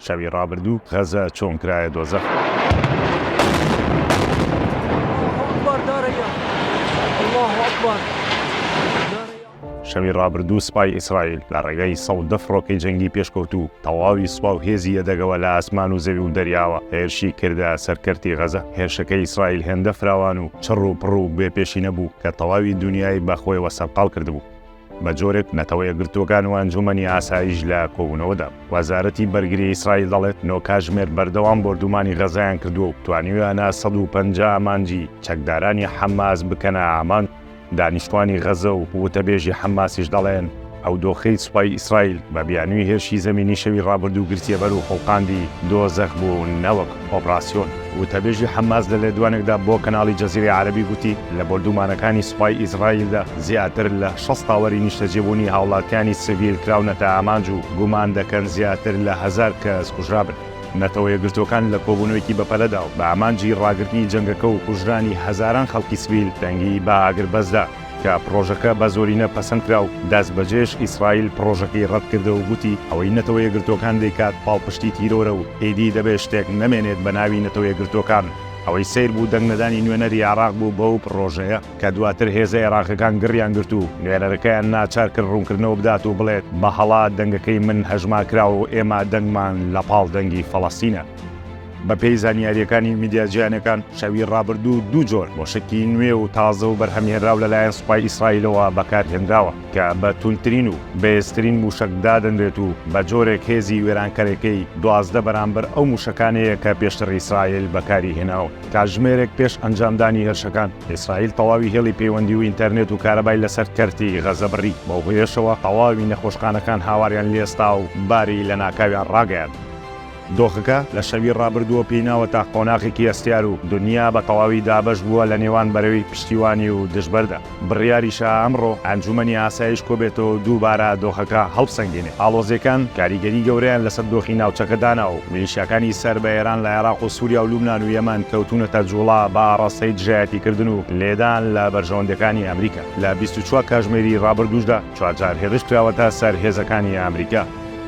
شەوی ڕابردوو غەزە چۆن کرایە دۆزەخ؟ شەوی ڕابردوو سوپای ئیسرائیل لە ڕێگەی 110 فڕۆکەی جەنگی پێشکەوتوو تەواوی سوپا و هێزی یەدەگەوە لە ئاسمان و زەوی و دەریاوە هێرشی کردە سەر کەرتی غەزە. هێرشەکەی ئیسرائیل هێندە فراوان و چڕ و پڕ و بێ پێشینە بوو کە تەواوی دونیای بە خۆیەوە سەرقاڵ کردبوو. بە جۆرێک نەتەوە یەکگرتووەکان و ئەنجوومەنی ئاسایش لە کۆبوونەوەدا بوون. وەزارەتی بەرگری ئیسرائیل دەڵێت، نۆ کاتژمێر بەردەوام بۆردوومانی غەزەیان کردووە و توانیویانە 150 ئامانجی چەکدارانی حەماس بکەنە ئامانج. دانیشتوانی غەزە و وتەبێژی حەماسیش دەڵێن، ئەو دۆخەی سوپای ئیسرائیل بە بیانووی هێرشی زەمینی شەوی ڕابردوو گرتیەبەر و خوڵقاندی، دۆزەخ بوو نەوەک ئۆپراسیۆن. وتەبێژی حەماس لە لێدوانێکدا بۆ کەناڵی جەزیرەی عەرەبی گوتی، لە بۆردومانەکانی سوپای ئیسرائیلدا زیاتر لە 60 تاوەری نیشتەجێبوونی هاوڵاتیانی سڤیل کراونەتە ئامانج و گومان دەکەن زیاتر لە هەزار کەس کوژرابن. نەتەوە یەکگرتووەکان لە کۆبوونەوەیەکی بەپەلەدا و بە ئامانجی ڕاگرتنی جەنگەکە و کوژرانی هەزاران خەڵکی سڤیل دەنگی بە ئاگربەست دا، کە پڕۆژەکە بە زۆرینە پەسەند کرا و دەستبەجێش ئیسرائیل پڕۆژەکەی ڕەتکردەوە و گوتی ئەوەی نەتەوە یەکگرتووەکان دەیکات پاڵپشتی تیرۆرە و ئیدی دەبێت شتێک نەمێنێت بە ناوی نەتەوە یەکگرتووەکان. ئەوەی سەیر بوو دەنگنەدانی نوێنەری عێراق بوو بەو پڕۆژەیە کە دواتر هێزە عێراقیەکان گڕیان گرت و نوێنەرەکەیان ناچار کرد ڕوونکردنەوە بدات و بڵێت بە هەڵە دەنگەکەی من هەژمار کراوە و ئێمە دەنگمان لە پاڵ دەنگی فەڵەستینە. بەپێی زانیارییەکانی میدیا جیهانیەکان، شەوی ڕابردوو دوو جۆر مۆشەکی نوێ و تازە و بەرهەمهێنراو لەلایەن سوپای ئیسرائیلەوە بەکارهێنراوە کە بە توندترین و بەهێزترین مووشەک دادەنرێت و بە جۆرێک هێزی وێرانکەرەکەی 12 بەرامبەر ئەو مووشەکانەیە کە پێشتر ئیسرائیل بەکاری هێناون. کاتژمێرێک پێش ئەنجامدانی هێرشەکان، ئیسرائیل تەواوی هێڵی پەیوەندی و ئینتەرنێت و کارەبای لەسەر کەرتی غەزە بڕی، بەو هۆیەشەوە تەواوی نەخۆشخانەکان هاواریان لێستا و باری لەناکاویان ڕاگەیاند. دۆخەکە لە شەوی ڕابردووە پێی ناوەتە قۆناغێکی هەستیار و دونیا بە تەواوی دابەش بووە لە نێوان بەرەی پشتیوانی و دژبەردا. بڕیاریشە ئەمڕۆ ئەنجوومەنی ئاسایش کۆبێتەوە و دووبارە دۆخەکە هەڵبسەنگێنێ. ئاڵۆزییەکان کاریگەری گەورەیان لەسەر دۆخی ناوچەکە داناوە و میلیشیاکانی سەر بە ئێران لە عێراق و سووریا و لوبنان و یەمەن کەوتوونەتە جووڵە بە ئاڕاستەی دژایەتیکردن و لێدان لە بەرژەوەندییەکانی ئەمریکا. لە 24 کاژمێری ڕابردووشدا چوار جار هێرش کراوەتە سەر هێزەکانی ئەمریکا.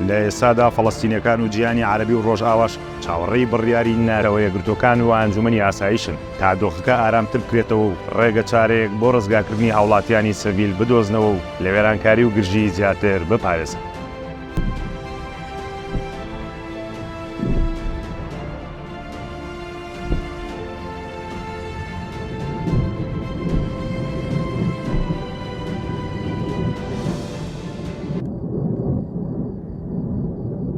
لە ئێستادا فەڵەستینیەکان و جیهانی عەرەبی و ڕۆژئاواش چاوەڕێی بڕیاری نەتەوە یەکگرتووەکان و ئەنجومەنی ئاسایشن تا دۆخەکە ئارامتر بکرێتەوە و ڕێگە چارەیەک بۆ ڕزگارکردنی هاوڵاتیانی سڤیل بدۆزنەوە و لە وێرانکاری و گرژیی زیاتر بپارێزن.